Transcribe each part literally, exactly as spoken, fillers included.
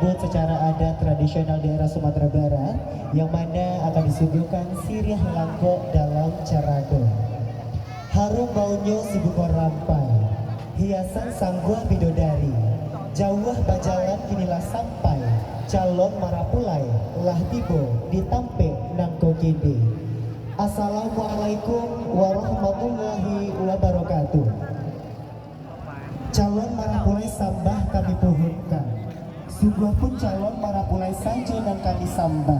Secara adat tradisional daerah Sumatera Barat, yang mana akan disuguhkan siriah langkok dalam carado. Harum baunya si bungo rampai, hiasan sangguah bidodari. Jauah bajalan kini lah sampai, calon marapulai lah tibo di tampek nangko kini. Assalamualaikum warahmatullahi wabarakatuh. Calon marapulai sambah kami puhunkan. Sungguah pun calon marapulai sajo nan kami sambah.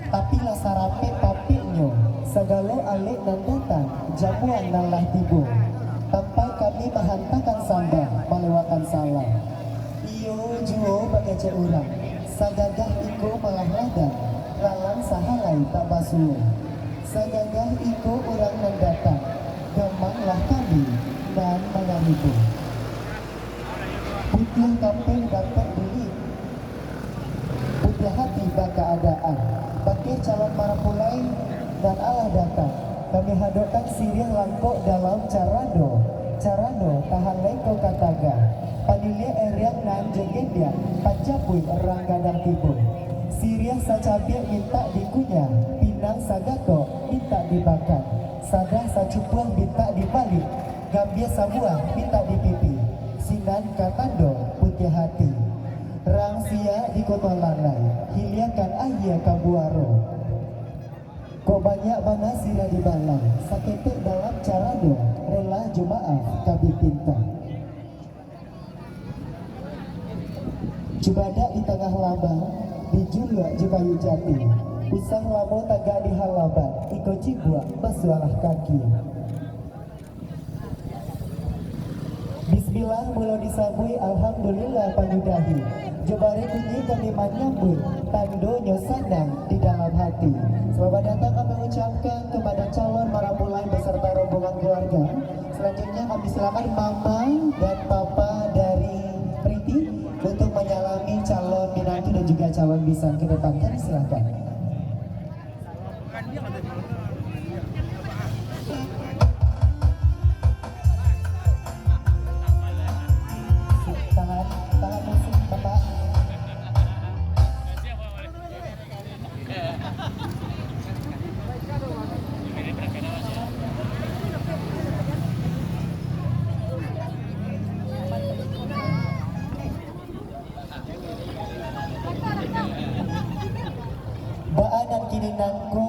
Tapi lah sarapek-papeknyo, sagalo alek nan datang, jamuan nan lah tibo. Tampek kami mahantakan sambah, malewakan salam. Iyo juo bakecek urang, sagagah iko malah ladang, lalang sahalai tak basuo. Sagagah iko urang nan datang, gamanglah kami nan mangaribu. Putiah kampeh dapek duit, putiah hati bakaadaan. Bakeh calon marapulai nan alah datang, kami hadokkan siriah langkok dalam carado, carado tahan lengko kataga. Paniliak eriang nan jo gendiang, pacabuik rang gadang tibo. Siriah sacabiak mintak dikunyah, pinang sagatok mintak dibakan. Sadah sacupuah mintak dibalik, gambia sabuah mintak dipipi. Sinan ka tando putiah hati. Rang siak di koto lalai, hiliakan aia ka buaro. Kok banyak bana siriah dibalai, saketek dalam carado, rela jo maaf ka dipinta. Cubadak di tangah labang, dijuluak jo kayu jati. Usang lamo tagak di halaman, iko cibuak basuahlah kaki. Bismillah mulo disabuik, alhamdulillah panyudahi. Jo bareh bunyi kami manyambuik, tandonyo sanang di dalam hati. Selamat datang kami ucapkan kepada calon marapulai beserta rombongan keluarga. Selanjutnya kami silakan mama dan papa dari Priti untuk menyalami calon minantu dan juga calon bisan ke depan. Kami silakan. Tahan, tahan musik, Bapak. Baa nan kini nangko,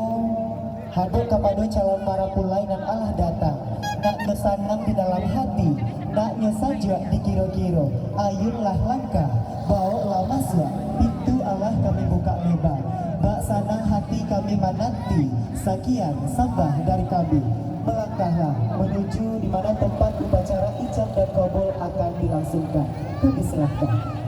hadok kapado calon marapulai nan alah datang. Naknyo sanang di dalam hati, naknyo sajuak dikiro-kiro. Ayunlah langkah, bawoklah masuak, pintu alah kami bukak leba. Bak sanang hati kami mananti, sakian sambah dari kami. Melangkahlah manuju di mana tempat upacara ijab dan kabul akan dilangsungkan. Kami serahkan.